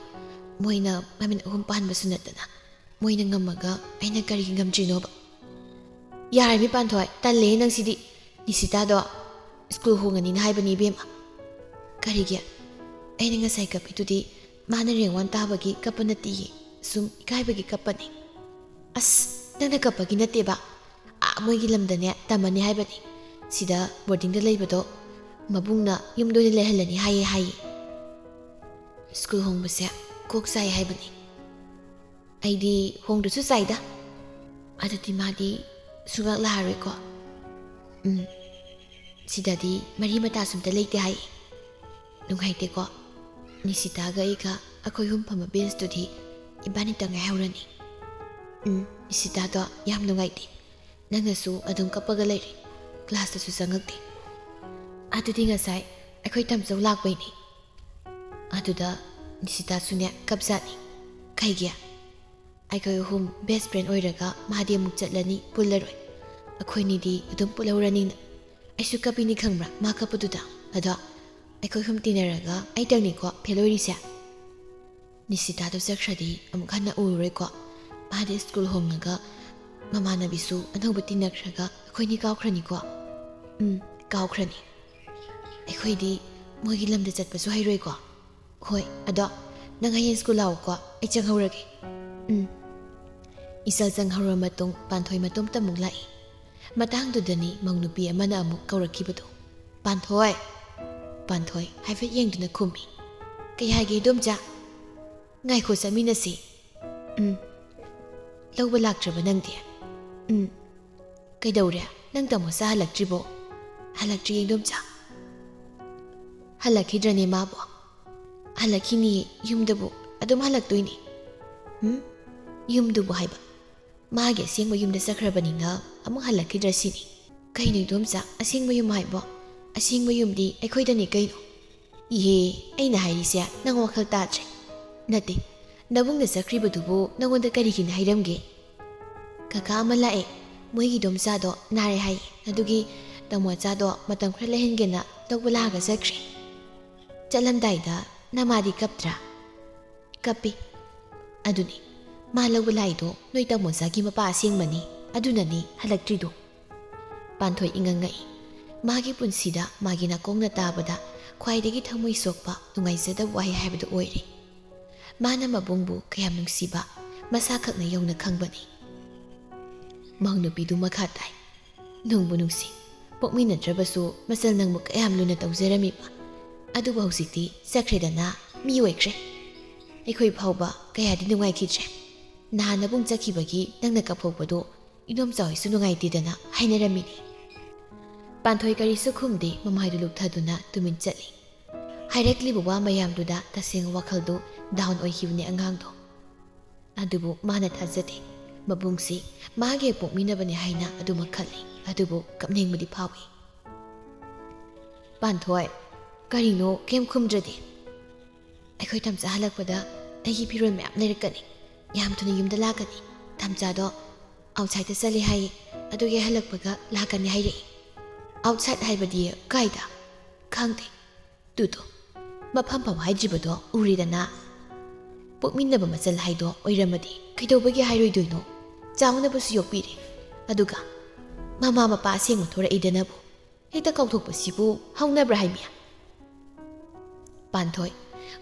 ꯃꯣꯏꯅ ꯃꯃꯤꯠ ꯑꯍꯨꯝ ꯄꯥꯟꯕꯁꯨ ꯅꯠꯇꯅ ꯃꯣꯏꯅ ꯉꯝꯃꯒ ꯑꯩꯅ ꯀꯔꯤꯒꯤ ꯉꯝꯗ꯭ꯔꯤꯅꯣꯕ? ꯌꯥꯔꯦ ꯃꯤ ꯄꯥꯟꯊꯣꯏ, ꯇꯜꯂꯦ ꯅꯪꯁꯤꯗꯤ꯫ ꯅꯤꯁꯤꯇꯥꯗꯣ ꯁ꯭ꯀꯨꯜ ꯍꯣꯡꯉꯅꯤꯅ ꯍꯥꯏꯕꯅꯤ ꯏꯕꯦꯝꯃ꯫ ꯀꯔꯤꯒꯤ? ꯑꯩꯅ ꯉꯁꯥꯏ ꯀꯞꯄꯤꯗꯨꯗꯤ ꯃꯥꯅ ꯔꯦꯡ ꯋꯥꯟ ꯇꯥꯕꯒꯤ ꯀꯞꯄ ꯅꯠꯇꯤꯌꯦ, ꯁꯨꯝ ꯏꯀꯥꯏꯕꯒꯤ ꯀꯞꯄꯅꯤ꯫ ꯑꯁ, ꯅꯪꯅ ꯀꯞꯄꯒꯤ ꯅꯠꯇꯦꯕ, ꯑꯥ ꯃꯣꯏꯒꯤ ꯂꯝꯗꯅꯦ ꯇꯝꯃꯅꯤ ꯍꯥꯏꯕꯅꯤ꯫ ꯁꯤꯗ ꯕꯣꯔꯗꯤꯡꯗ ꯂꯩꯕꯗꯣ ꯃꯕꯨꯡꯅ ꯌꯨꯝꯗ ꯑꯣꯏꯅ ꯂꯩꯍꯜꯂꯅꯤ ꯍꯥꯏꯌꯦ ꯍꯥꯏꯌꯦ꯫ ꯁ꯭ꯀꯨꯜ ꯍꯣꯡꯕꯁꯦ ꯀꯣꯛ ꯆꯥꯏ ꯍꯥꯏꯕꯅꯤ꯫ ꯑꯩꯗꯤ ꯍꯣꯡꯗ꯭ꯔꯁꯨ ꯆꯥꯏꯗ꯫ ꯑꯗꯨꯗꯤ ꯃꯥꯗꯤ ꯁꯨꯡꯂꯥꯛ ꯂꯥꯛꯑꯔꯣꯏꯀꯣ? ꯎꯝ, ꯁꯤꯗꯗꯤ ꯃꯔꯤ ꯃꯇꯥꯁꯨ ꯑꯝꯇ ꯂꯩꯇꯦ ꯍꯥꯏ꯫ ꯅꯨꯡꯉꯥꯏꯇꯦꯀꯣ? ꯅꯤꯁꯤꯇꯥꯒ ꯑꯩꯒ ꯑꯩꯈꯣꯏ ꯑꯍꯨꯝ ꯐꯝꯕ ꯕꯦꯟꯁꯇꯨꯗꯤ ꯏꯕꯥꯅꯤꯇ ꯉꯥꯏꯍꯧꯔꯅꯤ꯫ ꯎꯝ, ꯅꯤꯁꯤꯇꯥꯗꯣ ꯌꯥꯝ ꯅꯨꯡꯉꯥꯏꯇꯦ꯫ ꯅꯪꯅꯁꯨ ꯑꯗꯨꯝ ꯀꯞꯄꯒ ꯂꯩꯔꯦ, ꯀ꯭ꯂꯥꯁꯇꯁꯨ ꯆꯪꯉꯛꯇꯦ꯫ ꯑꯗꯨꯗꯤ ꯉꯁꯥꯏ ꯑꯩꯈꯣꯏ ꯇꯝꯆꯧ ꯂꯥꯛꯄꯩꯅꯦ꯫ ꯑꯗꯨꯗ ꯅꯤꯁꯤꯇꯥꯁꯨꯅꯦ ꯀꯞꯖꯥꯠꯅꯤ꯫ ꯀꯩꯒꯤ? ꯑꯩꯈꯣꯏ ꯑꯍꯨꯝ ꯕꯦꯁ ꯐ꯭ꯔꯦꯟ ꯑꯣꯏꯔꯒ ꯃꯥꯗꯤ ꯑꯃꯨꯛ ꯆꯠꯂꯅꯤ, ꯄꯨꯜꯂꯔꯣꯏ꯫ ꯑꯩꯈꯣꯏꯅꯤꯗꯤ ꯑꯗꯨꯝ ꯄꯨꯜꯍꯧꯔꯅꯤꯅ꯫ ꯑꯩꯁꯨ ꯀꯞꯄꯤꯅꯤ ꯈꯪꯕ꯭ꯔꯥ ꯃꯥ ꯀꯞꯄꯗꯨꯗ? ꯑꯗꯣ ꯑꯩꯈꯣꯏ ꯑꯍꯨꯝ ꯇꯤꯟꯅꯔꯒ ꯑꯩꯇꯪꯅꯤꯀꯣ ꯐꯦꯜ ꯑꯣꯏꯔꯤꯁꯦ꯫ ꯅꯤꯁꯤꯇꯥꯗꯣ ꯆꯠꯈ꯭ꯔꯗꯤ ꯑꯃꯨꯛ ꯍꯟꯅ ꯎꯔꯔꯣꯏꯀꯣ꯫ ꯃꯥꯗꯤ ꯁ꯭ꯀꯨꯜ ꯍꯣꯡꯉꯒ ꯃꯃꯥꯟꯅꯕꯤꯁꯨ ꯑꯅꯧꯕ ꯇꯤꯟꯅꯈ꯭ꯔꯒ ꯑꯩꯈꯣꯏꯅꯤ ꯀꯥꯎꯈ꯭ꯔꯅꯤꯀꯣ꯫ ꯎꯝ, ꯀꯥꯎꯈ꯭ꯔꯅꯤ꯫ ꯑꯩꯈꯣꯏꯗꯤ ꯃꯣꯏꯒꯤ ꯂꯝꯗ ꯆꯠꯄꯁꯨ ꯍꯩꯔꯣꯏꯀꯣ꯫ ꯍꯣꯏ, ꯑꯗꯣ ꯅꯪ ꯍꯌꯦꯡ ꯁ꯭ꯀꯨꯜ ꯂꯥꯛꯑꯣꯀꯣ, ꯑꯩ ꯆꯪꯍꯧꯔꯒꯦ꯫ ꯎꯝ꯫ ꯏꯆꯜ ꯆꯪꯍꯧꯔ ꯃꯇꯨꯡ ꯄꯥꯟꯊꯣꯏ ꯃꯇꯣꯝꯇ ꯑꯃꯨꯛ ꯂꯥꯛꯏ꯫ ꯃꯇꯥꯡꯗꯨꯗꯅꯤ ꯃꯧ ꯅꯨꯄꯤ ꯑꯃꯅ ꯑꯃꯨꯛ ꯀꯧꯔꯛꯈꯤꯕꯗꯨ꯫ "ꯄꯥꯟꯊꯣꯏ!" ꯄꯥꯟꯊꯣꯏ ꯍꯥꯏꯐꯦꯠ ꯌꯦꯡꯗꯨꯅ ꯈꯨꯝꯃꯤ꯫ "ꯀꯩ ꯍꯥꯏꯒꯦ ꯏꯗꯣꯝꯆꯥ?" "ꯉꯥꯏꯈꯣ, ꯆꯠꯃꯤꯟꯅꯁꯤ꯫" "ꯎꯝ꯫ ꯂꯧꯕ ꯂꯥꯛꯇ꯭ꯔꯕ ꯅꯪꯗꯤ?" "ꯎꯝ꯫ ꯀꯩꯗꯧꯔꯦ? ꯅꯪ ꯇꯥꯃꯣꯆꯥ ꯍꯜꯂꯛꯇ꯭ꯔꯤꯕꯣ?" "ꯍꯜꯂꯛꯇ꯭ꯔꯤ ꯏꯗꯣꯝꯆꯥ꯫" "ꯍꯜꯂꯛꯈꯤꯗ꯭ꯔꯅꯦ ꯃꯥꯕꯣ?" "ꯍꯜꯂꯛꯈꯤꯅꯤꯌꯦ, ꯌꯨꯝꯗꯕꯨ ꯑꯗꯨꯝ ꯍꯜꯂꯛꯇꯣꯏꯅꯦ꯫" "ꯎꯝ? ꯌꯨꯝꯗꯨꯕꯨ ꯍꯥꯏꯕ?" "ꯃꯥꯒꯤ ꯑꯁꯦꯡꯕ ꯌꯨꯝꯗ ꯆꯠꯈ꯭ꯔꯕꯅꯤꯅ ꯑꯃꯨꯛ ꯍꯜꯂꯛꯈꯤꯗ꯭ꯔ ꯁꯤꯅꯤ꯫" "ꯀꯩꯅꯣ ꯏꯗꯣꯝꯆꯥ, ꯑꯁꯦꯡꯕ ꯌꯨꯝ ꯍꯥꯏꯕꯣ? ꯑꯁꯦꯡꯕ ꯌꯨꯝꯗꯤ ꯑꯩꯈꯣꯏꯗꯅꯤ ꯀꯩꯅꯣ꯫" "ꯏꯍꯦ, ꯑꯩꯅ ꯍꯥꯏꯔꯤꯁꯦ ꯅꯪ ꯋꯥꯈꯜ ꯇꯥꯗ꯭ꯔꯦ꯫ ꯅꯠꯇꯦ, "ꯅꯕꯨꯡꯅ ꯆꯠꯈ꯭ꯔꯤꯕꯗꯨꯕꯨ ꯅꯉꯣꯟꯗ ꯀꯔꯤꯒꯤꯅ ꯍꯥꯏꯔꯝꯒꯦ?" "ꯀꯀꯥ ꯑꯃ ꯂꯥꯛꯑꯦ, ꯃꯣꯏꯒꯤ ꯏꯗꯣꯝꯆꯥꯗꯣ ꯅꯥꯔꯦ ꯍꯥꯏ, ꯑꯗꯨꯒꯤ ꯇꯥꯃꯣꯆꯥꯗꯣ ꯃꯇꯝ ꯈꯔ ꯂꯩꯍꯟꯒꯦꯅ ꯂꯧꯕ ꯂꯥꯛꯑꯒ ꯆꯠꯈ꯭ꯔꯦ꯫ ꯆꯠꯂꯝꯗꯥꯏꯗ ꯅꯃꯥꯗꯤ ꯀꯞꯇ꯭ꯔꯥ?" "ꯀꯞꯄꯤ꯫ ꯑꯗꯨꯅꯤ, ꯃꯥ ꯂꯧꯕ ꯂꯥꯛꯏꯗꯣ ꯅꯣꯏ ꯇꯥꯃꯣꯆꯥꯒꯤ ꯃꯄꯥ ꯑꯁꯦꯡꯕꯅꯤ, ꯑꯗꯨꯅꯅꯤ ꯍꯜꯂꯛꯇ꯭ꯔꯤꯗꯣ꯫" ꯄꯥꯟꯊꯣꯏ ꯏꯉꯛ ꯉꯛꯏ꯫ ꯃꯥꯒꯤ ꯄꯨꯟꯁꯤꯗ ꯃꯥꯒꯤ ꯅꯥꯀꯣꯡꯅ ꯇꯥꯕꯗ ꯈ꯭ꯋꯥꯏꯗꯒꯤ ꯊꯃꯣꯏ ꯁꯣꯛꯄ, ꯅꯨꯡꯉꯥꯏꯖꯗꯕ ꯋꯥꯍꯩ ꯍꯥꯏꯕꯗꯨ ꯑꯣꯏꯔꯦ꯫ ꯃꯥꯅ ꯃꯕꯨꯡꯕꯨ ꯀꯌꯥꯝ ꯅꯨꯡꯁꯤꯕ ꯃꯁꯥꯈꯛꯅ ꯌꯧꯅ ꯈꯪꯕꯅꯤ꯫ ꯃꯧ ꯅꯨꯄꯤꯗꯨ ꯃꯈꯥ ꯇꯥꯏ꯫ "ꯅꯨꯡꯕꯨ ꯅꯨꯡꯁꯤ꯫ ꯄꯣꯛꯃꯤꯟꯅꯗ꯭ꯔꯕꯁꯨ ꯃꯆꯜ ꯅꯪꯕꯨ ꯀꯌꯥꯝ ꯂꯨꯅ ꯇꯧꯖꯔꯝꯃꯤꯕ꯫ ꯑꯗꯨꯕꯨ ꯍꯧꯖꯤꯛꯇꯤ ꯆꯠꯈ꯭ꯔꯦꯗꯅ, ꯃꯤ ꯑꯣꯏꯈ꯭ꯔꯦ꯫ ꯑꯩꯈꯣꯏ ꯐꯥꯎꯕ ꯀꯌꯥꯗꯤ ꯅꯨꯡꯉꯥꯏꯈꯤꯗ꯭ꯔꯦ꯫ ꯅꯍꯥꯟ ꯅꯕꯨꯡ ꯆꯠꯈꯤꯕꯒꯤ ꯅꯪꯅ ꯀꯞꯍꯧꯕꯗꯣ ꯏꯗꯣꯝꯆꯥ ꯍꯣꯏꯁꯨ ꯅꯨꯡꯉꯥꯏꯇꯦꯗꯅ ꯍꯥꯏꯅꯔꯝꯃꯤꯅꯤ꯫" ꯄꯥꯟꯊꯣꯏ ꯀꯔꯤꯁꯨ ꯈꯨꯝꯗꯦ, ꯃꯃꯥꯏꯗꯨ ꯂꯨꯞꯊꯗꯨꯅ ꯇꯨꯃꯤꯟ ꯆꯠꯂꯤ꯫ ꯍꯥꯏꯔꯛꯂꯤꯕ ꯋꯥ ꯃꯌꯥꯝꯗꯨꯗ ꯇꯁꯦꯡꯅ ꯋꯥꯈꯜꯗꯨ ꯗꯥꯎꯟ ꯑꯣꯏꯈꯤꯕꯅꯤ ꯑꯉꯥꯡꯗꯣ꯫ ꯑꯗꯨꯕꯨ ꯃꯥꯅ ꯊꯥꯖꯗꯦ꯫ ꯃꯕꯨꯡꯁꯤ ꯃꯥꯒꯤ ꯍꯦꯛ ꯄꯣꯛꯃꯤꯟꯅꯕꯅꯤ ꯍꯥꯏꯅ ꯑꯗꯨꯃꯛ ꯈꯜꯂꯤ, ꯑꯗꯨꯕꯨ ꯀꯞꯅꯤꯡꯕꯗꯤ ꯐꯥꯎꯏ꯫ "ꯄꯥꯟꯊꯣꯏ, ꯀꯔꯤꯅꯣ ꯀꯩꯝ ꯈꯨꯝꯗ꯭ꯔꯗꯤ?" "ꯑꯩꯈꯣꯏ ꯇꯝꯆꯥ ꯍꯜꯂꯛꯄꯗ ꯑꯩꯒꯤ ꯐꯤꯔꯣꯜ ꯃꯌꯥꯝ ꯂꯩꯔꯛꯀꯅꯤ꯫ ꯌꯥꯝ ꯊꯨꯅ ꯌꯨꯝꯗ ꯂꯥꯛꯀꯅꯤ꯫ ꯇꯝꯆꯥꯗꯣ ꯑꯥꯎꯠꯁꯥꯏꯗꯇ ꯆꯠꯂꯦ ꯍꯥꯏꯌꯦ, ꯑꯗꯨꯒꯤ ꯍꯜꯂꯛꯄꯒ ꯂꯥꯛꯀꯅꯤ ꯍꯥꯏꯔꯛꯏ꯫" "ꯑꯥꯎꯠꯁꯥꯏꯗ ꯍꯥꯏꯕꯗꯤ ꯀꯥꯏꯗ?" "ꯈꯪꯗꯦ꯫ ꯇꯨꯗꯣ, ꯃꯐꯝ ꯐꯥꯎ ꯍꯥꯏꯗ꯭ꯔꯤꯕꯗꯣ ꯎꯔꯦꯗꯅ꯫ ꯄꯣꯛꯃꯤꯟꯅꯕ ꯃꯆꯜ ꯍꯥꯏꯗꯣ ꯑꯣꯏꯔꯝꯃꯗꯤ ꯀꯩꯗꯧꯕꯒꯤ ꯍꯥꯏꯔꯣꯏꯗꯣꯏꯅꯣ? ꯆꯥꯎꯅꯕꯁꯨ ꯌꯣꯛꯄꯤꯔꯦ꯫ ꯑꯗꯨꯒ ꯃꯃꯥ ꯃꯄꯥ ꯑꯁꯦꯡꯕ ꯊꯣꯔꯛꯏꯗꯅꯕꯨ ꯍꯦꯛꯇ ꯀꯥꯎꯊꯣꯛꯄꯁꯤꯕꯨ ꯍꯧꯅꯕ꯭ꯔꯥ ꯍꯥꯏꯃꯤ?" ꯄꯥꯟꯊꯣꯏ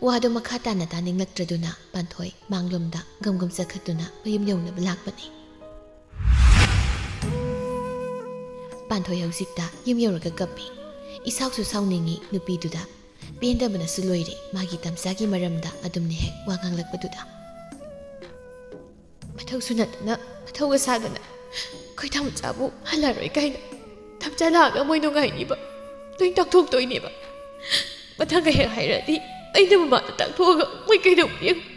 ꯋꯥꯗꯨ ꯃꯈꯥ ꯇꯥꯅ ꯇꯥꯅꯤꯡꯂꯛꯇ꯭ꯔꯗꯨꯅ ꯄꯥꯟꯊꯣꯏ ꯃꯥꯡꯂꯣꯝꯗ ꯒꯝ ꯒꯝ ꯆꯈꯠꯇꯨꯅ ꯃꯌꯨꯝ ꯌꯧꯅꯕ ꯂꯥꯛꯄꯅꯤ꯫ ꯄꯥꯟꯊꯣꯏ ꯍꯧꯖꯤꯛꯇ ꯌꯨꯝ ꯌꯧꯔꯒ ꯀꯞꯄꯤ꯫ ꯏꯁꯥꯎꯁꯨ ꯁꯥꯎꯅꯤꯡꯉꯤ ꯅꯨꯄꯤꯗꯨꯗ꯫ ꯄꯦꯟꯗꯕꯅꯁꯨ ꯂꯣꯏꯔꯦ ꯃꯥꯒꯤ ꯇꯝꯆꯥꯒꯤ ꯃꯔꯝꯗ ꯑꯗꯨꯝꯅ ꯍꯦꯛ ꯋꯥ ꯉꯥꯡꯂꯛꯄꯗꯨꯗ꯫ "ꯃꯊꯧꯁꯨ ꯅꯠꯇꯅ, ꯃꯊꯧꯒ ꯁꯥꯗꯅ, ꯑꯩꯈꯣꯏ ꯇꯝꯆꯥꯕꯨ ꯍꯜꯂꯔꯣꯏ ꯀꯥꯏꯅ ꯇꯝꯆꯥ ꯂꯥꯛꯑꯒ ꯃꯣꯏ ꯅꯨꯡꯉꯥꯏꯅꯤꯕ ꯂꯣꯏ ꯇꯥꯛꯊꯣꯛꯇꯣꯏꯅꯦꯕ꯫ ꯃꯊꯪꯒ ꯍꯦꯛ ꯍꯥꯏꯔꯛꯑꯗꯤ ꯑꯩꯅ ꯃꯃꯥꯗ ꯇꯥꯛꯊꯣꯛꯑꯒ ꯃꯣꯏ ꯀꯩꯗꯧꯕ ꯌꯦꯡꯉꯨ꯫"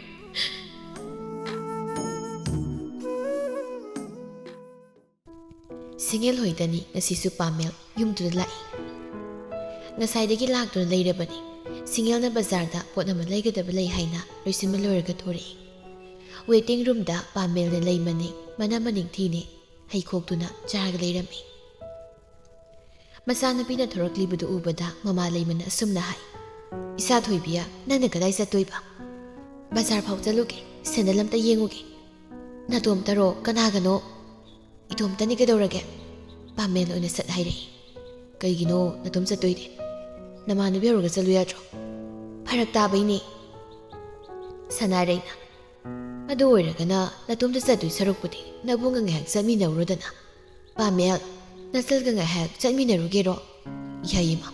ꯁꯤꯡꯉꯦꯜ ꯍꯣꯏꯗꯅꯤ ꯉꯁꯤꯁꯨ ꯄꯥꯃꯦꯜ ꯌꯨꯝꯗꯨꯗ ꯂꯥꯛꯏ꯫ ꯉꯁꯥꯏꯗꯒꯤ ꯂꯥꯛꯇꯨꯅ ꯂꯩꯔꯕꯅꯤ꯫ ꯁꯤꯡꯉꯦꯜꯅ ꯕꯖꯥꯔꯗ ꯄꯣꯠ ꯑꯃ ꯂꯩꯒꯗꯕ ꯂꯩ ꯍꯥꯏꯅ ꯂꯣꯏꯁꯤꯟꯕ ꯂꯣꯏꯔꯒ ꯊꯣꯔꯛꯏ꯫ Waiting roomꯗ ꯄꯥꯃꯦꯜꯅ ꯂꯩꯃꯅꯤ, ꯃꯅꯝ ꯃꯅꯤꯡ ꯊꯤꯅꯤ, ꯍꯩꯈꯣꯛꯇꯨꯅ ꯆꯥꯔꯒ ꯂꯩꯔꯝꯃꯤ꯫ ꯃꯆꯥꯅꯨꯄꯤꯅ ꯊꯣꯔꯛꯂꯤꯕꯗꯨ ꯎꯕꯗ ꯃꯃꯥ ꯂꯩꯃꯅ ꯑꯁꯨꯝꯅ ꯍꯥꯏ, "ꯏꯆꯥ ꯊꯣꯏꯕꯤꯌꯥ, ꯅꯪꯅ ꯀꯗꯥꯏ ꯆꯠꯇꯣꯏꯕ? ꯕꯖꯥꯔ ꯐꯥꯎ ꯆꯠꯂꯨꯒꯦ, ꯁꯦꯟꯗꯜ ꯑꯝꯇ ꯌꯦꯡꯉꯨꯒꯦ꯫ ꯅꯇꯣꯝꯇꯔꯣ? ꯀꯅꯥꯒꯅꯣ?" "ꯏꯇꯣꯝꯇꯅꯤ, ꯀꯩꯗꯧꯔꯒꯦ?" ꯄꯥꯃꯦꯜ ꯑꯣꯏꯅ ꯁꯠ ꯍꯥꯏꯔꯛꯏ꯫ "ꯀꯩꯒꯤꯅꯣ ꯅꯇꯣꯝ ꯆꯠꯇꯣꯏꯗꯤ? ꯅꯃꯥꯟꯅꯕꯤ ꯍꯧꯔꯒ ꯆꯠꯂꯨ ꯌꯥꯗ꯭ꯔꯣ?" "ꯐꯔꯛ ꯇꯥꯕꯩꯅꯦ꯫" ꯁꯅꯥꯔꯩꯅ, "ꯑꯗꯨ ꯑꯣꯏꯔꯒꯅ ꯅꯇꯣꯝꯇ ꯆꯠꯇꯣꯏ ꯁꯔꯨꯛꯄꯨꯗꯤ ꯅꯕꯨꯡꯒ ꯉꯥꯏꯍꯥꯛ ꯆꯠꯃꯤꯟꯅꯧꯔꯣꯗꯅ꯫" "ꯄꯥꯃꯦꯜ, ꯅꯆꯜꯒ ꯉꯥꯏꯍꯥꯛ ꯆꯠꯃꯤꯟꯅꯔꯨꯒꯦꯔꯣ?" "ꯌꯥꯏꯌꯦ ꯃꯥ,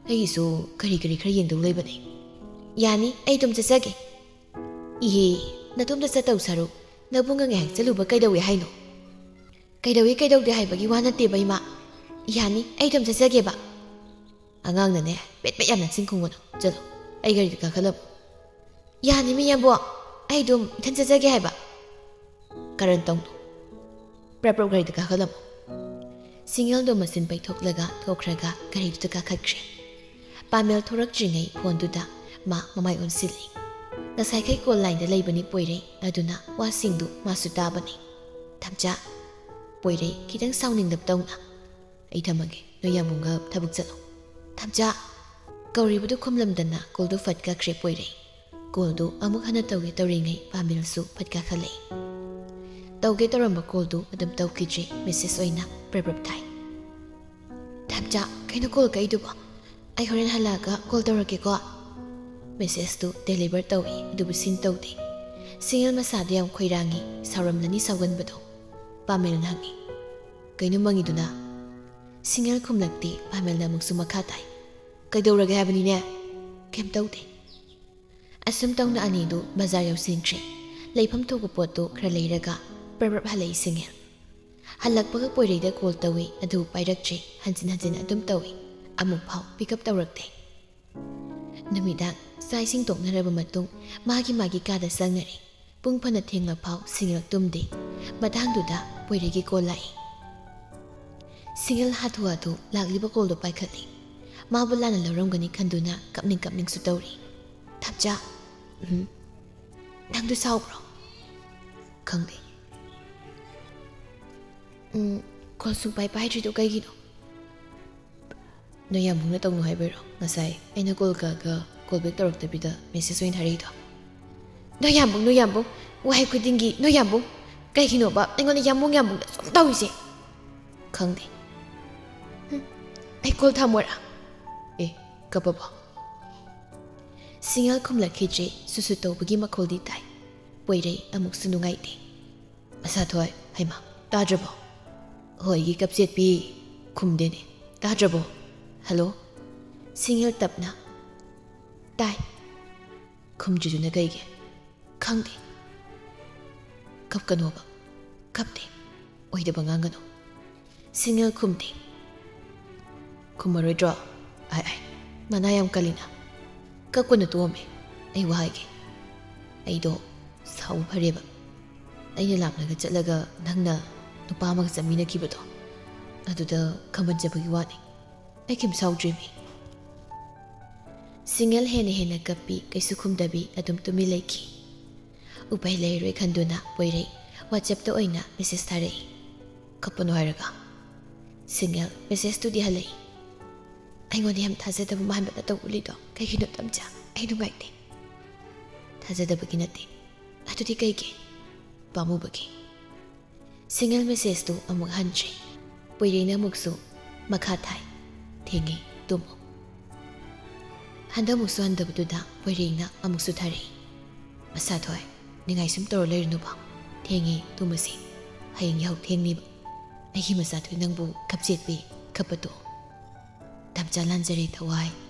ꯑꯩꯒꯤꯁꯨ ꯀꯔꯤ ꯀꯔꯤ ꯈꯔ ꯌꯦꯡꯗꯧ ꯂꯩꯕꯅꯦ꯫" "ꯌꯥꯅꯤ, ꯑꯩ ꯑꯗꯨꯝ ꯆꯠꯆꯒꯦ꯫" "ꯏꯍꯦ, ꯅꯇꯣꯝꯇ ꯆꯠꯇꯧ ꯁꯔꯨꯛ ꯅꯕꯨꯡꯒ ꯉꯥꯏꯍꯥꯛ ꯆꯠꯂꯨꯕ ꯀꯩꯗꯧꯏ ꯍꯥꯏꯅꯣ?" "ꯀꯩꯗꯧꯏ ꯀꯩꯗꯧꯗꯦ ꯍꯥꯏꯕꯒꯤ ꯋꯥ ꯅꯠꯇꯦꯕ ꯏꯃꯥ꯫ ꯌꯥꯅꯤ, ꯑꯩ ꯑꯗꯨꯝ ꯆꯠꯆꯒꯦꯕ꯫" "ꯑꯉꯥꯡꯅꯅꯦ ꯄꯦꯠ ꯄꯦꯠ ꯌꯥꯝꯅ ꯆꯤꯟ ꯈꯨꯝꯒꯅꯨ꯫ ꯆꯠꯂꯣ, ꯑꯩ ꯒꯥꯔꯤꯗ ꯀꯥꯈꯠꯂꯝꯃꯨ꯫" "ꯌꯥꯅꯤ ꯃꯤ ꯌꯥꯝꯕꯣ, ꯑꯩ ꯑꯗꯨꯝ ꯏꯊꯟ ꯆꯠꯆꯒꯦ ꯍꯥꯏꯕ꯫" "ꯀꯔꯟ ꯇꯧꯅꯨ, ꯄ꯭ꯔꯞ ꯄ꯭ꯔꯞ ꯒꯥꯔꯤꯗ ꯀꯥꯈꯠꯂꯝꯃꯨ꯫" ꯁꯤꯡꯉꯦꯜꯗꯣ ꯃꯆꯤꯟ ꯄꯩꯊꯣꯛꯂꯒ ꯊꯣꯛꯈ꯭ꯔꯒ ꯒꯥꯔꯤꯗꯨꯗ ꯀꯥꯈꯠꯈ꯭ꯔꯦ꯫ ꯄꯥꯃꯦꯜ ꯊꯣꯔꯛꯇ꯭ꯔꯤꯉꯩ ꯐꯣꯟꯗꯨꯗ ꯃꯥ ꯃꯃꯥꯏ ꯑꯣꯟꯁꯤꯜꯂꯤ꯫ ꯉꯁꯥꯏꯈꯩ ꯀꯣꯜ ꯂꯥꯏꯟꯗ ꯂꯩꯕꯅꯤ ꯄꯣꯏꯔꯩ, ꯑꯗꯨꯅ ꯋꯥꯁꯤꯡꯗꯨ ꯃꯥꯁꯨ ꯇꯥꯕꯅꯤ꯫ "ꯊꯝꯆꯥ꯫" ꯄꯣꯏꯔꯩ ꯈꯤꯇꯪ ꯁꯥꯎꯅꯤꯡꯂꯞ ꯇꯧꯅ, "ꯑꯩ ꯊꯝꯃꯒꯦ, ꯅꯣꯏ ꯌꯥꯝꯕꯨꯡꯒ ꯊꯕꯛ ꯆꯠꯂꯣ꯫" "ꯊꯝꯆꯥ!" ꯀꯧꯔꯤꯕꯗꯨ ꯈꯨꯝꯂꯝꯗꯅ ꯀꯣꯜꯗꯨ ꯐꯠ ꯀꯛꯈ꯭ꯔꯦ ꯄꯣꯏꯔꯩ꯫ ꯀꯣꯜꯗꯨ ꯑꯃꯨꯛ ꯍꯟꯅ ꯇꯧꯒꯦ ꯇꯧꯔꯤꯉꯩ ꯄꯥꯃꯦꯜꯁꯨ ꯐꯠ ꯀꯥꯈꯠꯂꯛꯏ꯫ ꯇꯧꯒꯦ ꯇꯧꯔꯝꯕ ꯀꯣꯜꯗꯨ ꯑꯗꯨꯝ ꯇꯧꯈꯤꯗ꯭ꯔꯦ, ꯃꯦꯁꯦꯖ ꯑꯣꯏꯅ ꯄ꯭ꯔꯞ ꯄ꯭ꯔꯞ ꯊꯥꯏ꯫ "ꯊꯝꯆꯥ, ꯀꯩꯅꯣ ꯀꯣꯜ ꯀꯛꯏꯗꯨꯕꯣ? ꯑꯩ ꯍꯣꯔꯦꯟ ꯍꯜꯂꯛꯑꯒ ꯀꯣꯜ ꯇꯧꯔꯛꯀꯦꯀꯣ꯫" ꯃꯦꯁꯦꯖꯇꯨ ꯗꯦꯂꯤꯚꯔ ꯇꯧꯏ, ꯑꯗꯨꯕꯨ ꯁꯤꯟ ꯇꯧꯗꯦ꯫ ꯁꯤꯡꯉꯦꯜ ꯃꯁꯥꯗ ꯌꯥꯝ ꯈꯣꯏꯔꯥꯡꯉꯤ, ꯁꯥꯎꯔꯝꯂꯅꯤ ꯁꯥꯎꯒꯟꯕꯗꯣ꯫ ꯄꯥꯃꯦꯜꯅ ꯍꯪꯉꯤ, "ꯀꯩꯅꯣ ꯃꯪꯉꯤꯗꯨꯅ?" ꯁꯤꯡꯉꯦꯜ ꯈꯨꯝꯂꯛꯇꯦ꯫ ꯄꯥꯃꯦꯜꯅ ꯑꯃꯨꯛꯁꯨ ꯃꯈꯥ ꯇꯥꯏ, "ꯀꯩꯗꯧꯔꯒꯦ ꯍꯥꯏꯕꯅꯤꯅꯦ?" "ꯀꯩꯝ ꯇꯧꯗꯦ꯫" ꯑꯁꯨꯝ ꯇꯧꯅ ꯑꯅꯤꯗꯨ ꯕꯖꯥꯔ ꯌꯧꯁꯤꯟꯈ꯭ꯔꯦ꯫ ꯂꯩꯐꯝ ꯊꯣꯛꯄ ꯄꯣꯠꯇꯨ ꯈꯔ ꯂꯩꯔꯒ ꯄ꯭ꯔꯞ ꯄ꯭ꯔꯞ ꯍꯜꯂꯛꯏ ꯁꯤꯡꯉꯦꯜ꯫ ꯍꯜꯂꯛꯄꯒ ꯄꯣꯏꯔꯩꯗ ꯀꯣꯜ ꯇꯧꯏ, ꯑꯗꯨꯕꯨ ꯄꯥꯏꯔꯛꯇ꯭ꯔꯦ꯫ ꯍꯟꯖꯤꯟ ꯍꯟꯖꯤꯟ ꯑꯗꯨꯝ ꯇꯧꯏ, ꯑꯃꯨꯛꯐꯥꯎ ꯄꯤꯛ ꯑꯞ ꯇꯧꯔꯛꯇꯦ꯫ ꯅꯨꯃꯤꯗꯥꯡ ꯆꯥꯛ ꯏꯁꯤꯡ ꯇꯣꯛꯅꯔꯕ ꯃꯇꯨꯡ ꯃꯥꯒꯤ ꯃꯥꯒꯤ ꯀꯥꯗ ꯆꯪꯅꯔꯦ꯫ ꯄꯨꯡ ꯐꯅ ꯊꯦꯡꯂꯐꯥꯎ ꯁꯤꯡꯉꯦꯜ ꯇꯨꯝꯗꯦ꯫ ꯃꯇꯥꯡꯗꯨꯗ ꯄꯣꯏꯔꯩꯒꯤ ꯀꯣꯜ ꯂꯥꯛꯏ꯫ ꯁꯤꯡꯉꯦꯜ ꯍꯥꯊꯨ ꯍꯥꯊꯨ ꯂꯥꯛꯂꯤꯕ ꯀꯣꯜꯗꯣ ꯄꯥꯏꯈꯠꯂꯤ꯫ ꯃꯥꯕꯨ ꯂꯥꯟꯅ ꯂꯧꯔꯝꯒꯅꯤ ꯈꯟꯗꯨꯅ ꯀꯞꯅꯤꯡ ꯀꯞꯅꯤꯡꯁꯨ ꯇꯧꯔꯤ꯫ "ꯊꯝꯆꯥ꯫" "ꯎꯝ?" "ꯅꯪꯗꯨ ꯁꯥꯎꯕ꯭ꯔꯣ?" ꯈꯪꯗꯦ꯫ ꯎꯝ, ꯀꯣꯜ ꯁꯨꯡꯄꯥꯏ ꯄꯥꯏꯗ꯭ꯔꯤꯗꯣ ꯀꯩꯒꯤꯅꯣ? ꯅꯣꯏ ꯌꯥꯝꯕꯨꯡꯅ ꯇꯧꯅꯨ ꯍꯥꯏꯕꯩꯔꯣ? ꯉꯁꯥꯏ ꯑꯩꯅ ꯀꯣꯜ ꯀꯛꯑꯒ ꯀꯣꯜ ꯕꯦꯛ ꯇꯧꯔꯛꯇꯕꯤꯗ ꯃꯦꯁꯦꯖ ꯑꯣꯏꯅ ꯊꯥꯔꯛꯏꯗꯣ꯫ ꯅꯣꯏ ꯌꯥꯝꯕꯨꯡ, ꯅꯣꯏ ꯌꯥꯝꯕꯨꯡ, ꯋꯥꯍꯩ ꯈꯨꯗꯤꯡꯒꯤ ꯅꯣꯏ ꯌꯥꯝꯕꯨꯡ꯫ ꯀꯩꯒꯤꯅꯣꯕ ꯑꯩꯉꯣꯟꯗ ꯌꯥꯝꯕꯨꯡ ꯌꯥꯝꯕꯨꯡꯗ ꯁꯨꯝ ꯇꯧꯔꯤꯁꯦ? ꯈꯪꯗꯦ꯫ ꯍꯨꯝ, ꯑꯩ ꯀꯣꯜ ꯊꯝꯃꯣꯔꯥ? ꯑꯦ, ꯀꯞꯄꯕꯣ? ꯁꯤꯡꯉꯦꯜ ꯈꯨꯝꯂꯛꯈꯤꯗ꯭ꯔꯦ꯫ ꯁꯨꯁꯨ ꯇꯧꯕꯒꯤ ꯃꯈꯣꯜꯗꯤ ꯇꯥꯏ꯫ ꯄꯣꯏꯔꯩ ꯑꯃꯨꯛꯁꯨ ꯅꯨꯡꯉꯥꯏꯇꯦ꯫ ꯃꯁꯥꯊꯣꯏ, ꯍꯩꯃꯥ, ꯇꯥꯗ꯭ꯔꯕꯣ? ꯍꯣꯏꯒꯤ ꯀꯞꯆꯦꯠꯄꯤ, ꯈꯨꯝꯗꯦꯅꯦ꯫ ꯇꯥꯗ꯭ꯔꯕꯣ? ꯍꯜꯂꯣ? ꯁꯤꯡꯉꯦꯜ ꯇꯞꯅ, ꯇꯥꯏ꯫ ꯈꯨꯝꯗ꯭ꯔꯤꯗꯨꯅ ꯀꯩꯒꯤ? ꯈꯪꯗꯦ꯫ ꯀꯞꯀꯅꯣꯕ꯫ ꯀꯞꯇꯦ꯫ ꯑꯣꯏꯗꯕ ꯉꯥꯡꯒꯅꯨ꯫ ꯁꯤꯡꯉꯦꯜ ꯈꯨꯝꯗꯦ꯫ ꯈꯨꯝꯃꯔꯣꯏꯗ꯭ꯔꯣ? ꯑꯥꯏ, ꯑꯥꯏ, ꯃꯅꯥ ꯌꯥꯝ ꯀꯜꯂꯤꯅ꯫ ꯀꯞꯀꯅꯨ ꯇꯣꯝꯃꯦ, ꯑꯩ ꯋꯥ ꯍꯥꯏꯒꯦ꯫ ꯑꯩꯗꯣ ꯁꯥꯎꯕ ꯐꯔꯦꯕ꯫ ꯑꯩꯅ ꯂꯥꯝꯂꯒ ꯆꯠꯂꯒ ꯅꯪꯅ ꯅꯨꯄꯥ ꯑꯃꯒ ꯆꯠꯃꯤꯟꯅꯈꯤꯕꯗꯣ, ꯑꯗꯨꯗ ꯈꯝꯕꯟꯖꯕꯒꯤ ꯋꯥꯅꯤ꯫ ꯑꯩ ꯀꯩꯝ ꯁꯥꯎꯗ꯭ꯔꯤꯃꯤ꯫ ꯁꯤꯡꯉꯦꯜ ꯍꯦꯟꯅ ꯍꯦꯟꯅ ꯀꯞꯄꯤ, ꯀꯩꯁꯨ ꯈꯨꯝꯗꯕꯤ ꯑꯗꯨꯝ ꯇꯨꯃꯤꯟ ꯂꯩꯈꯤ꯫ ꯎꯄꯥꯏ ꯂꯩꯔꯔꯣꯏ ꯈꯟꯗꯨꯅ ꯄꯣꯏꯔꯩ WhatsApp-ꯇ ꯑꯣꯏꯅ ꯃꯦꯁꯦꯖ ꯊꯥꯔꯛꯏ꯫ ꯀꯞꯄꯅꯨ ꯍꯥꯏꯔꯒ꯫ ꯁꯤꯡꯉꯦꯜ ꯃꯦꯁꯦꯖꯇꯨꯗꯤ ꯍꯜꯂꯛꯏ꯫ ꯑꯩꯉꯣꯟꯗ ꯌꯥꯝ ꯊꯥꯖꯗꯕ ꯃꯥꯟꯕ ꯅꯇꯧ ꯎꯠꯂꯤꯗꯣ ꯀꯩꯒꯤꯅꯣ ꯇꯝꯆꯥ? ꯑꯩ ꯅꯨꯡꯉꯥꯏꯇꯦ꯫ ꯊꯥꯖꯗꯕꯒꯤ ꯅꯠꯇꯦ꯫ ꯑꯗꯨꯗꯤ ꯀꯩꯒꯤ? ꯄꯥꯝꯃꯨꯕꯒꯤ꯫ ꯁꯤꯡꯉꯦꯜ ꯃꯦꯁꯦꯖꯇꯨ ꯑꯃꯨꯛ ꯍꯟꯗ꯭ꯔꯦ꯫ ꯄꯣꯏꯔꯩꯅ ꯑꯃꯨꯛꯁꯨ ꯃꯈꯥ ꯊꯥꯏ꯫ ꯊꯦꯡꯉꯦ, ꯇꯨꯝꯃꯨ꯫ ꯍꯟꯗꯛꯃꯨꯛꯁꯨ ꯍꯟꯗꯕꯗꯨꯗ ꯄꯣꯏꯔꯩꯅ ꯑꯃꯨꯛꯁꯨ ꯊꯥꯔꯛꯏ꯫ ꯃꯁꯥꯊꯣꯏ, ꯅꯤꯡꯉꯥꯏ ꯁꯨꯝ ꯇꯧꯔ ꯂꯩꯔꯨꯅꯨꯕ꯫ ꯊꯦꯡꯉꯦ, ꯇꯨꯝꯃꯁꯤ꯫ ꯍꯌꯦꯡ ꯌꯥꯍꯧ ꯊꯦꯡꯅꯤꯕ꯫ ꯑꯩꯒꯤ ꯃꯆꯥꯊꯣꯏ ꯅꯪꯕꯨ ꯀꯞꯆꯦꯠꯄꯤ, ꯀꯞꯄ ꯇꯣꯛꯑꯣ꯫ ꯇꯝꯆꯥ ꯂꯥꯟꯖꯔꯦ ꯊꯋꯥꯏ꯫